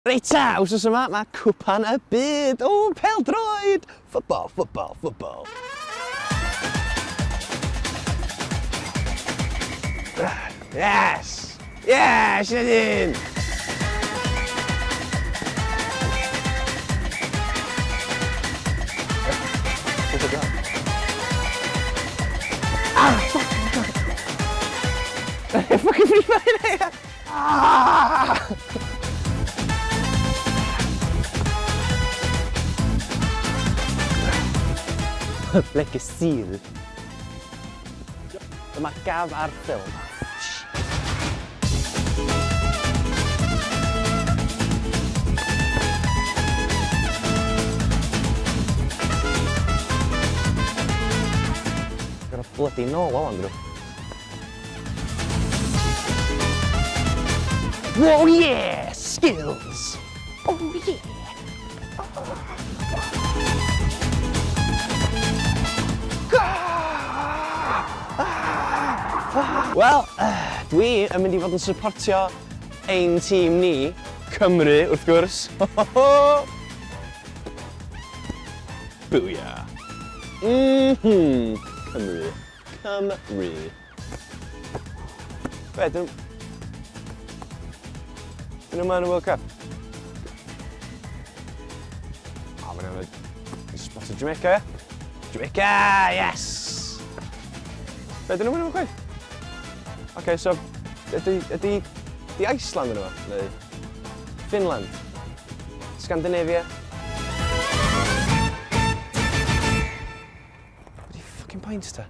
Reit ta, wsos yma mae Cwpan y Byd! O, pêl-droed! Football, football, football. Yes! Yes, un! Ah, fuck! Fucking free fire! Ah! Like a seal. Dyma gaf ar ffilm. Gotta bloody nôl o, Andrew. Oh yeah! Skills! Oh yeah! Wel, dwi yn mynd i fod yn supportio ein tîm ni, Cymru, wrth gwrs. Booyah! Cymru. Cymru. Be, dyn nhw yma yn y World Cup? O, maen nhw'n spotted Jamaica, ie? Jamaica, yes! Be, dyn nhw'n mynd chwaith? Ok, so, ydy Iceland yn yma? Neu Finland? Scandinavia? What the fucking point ta?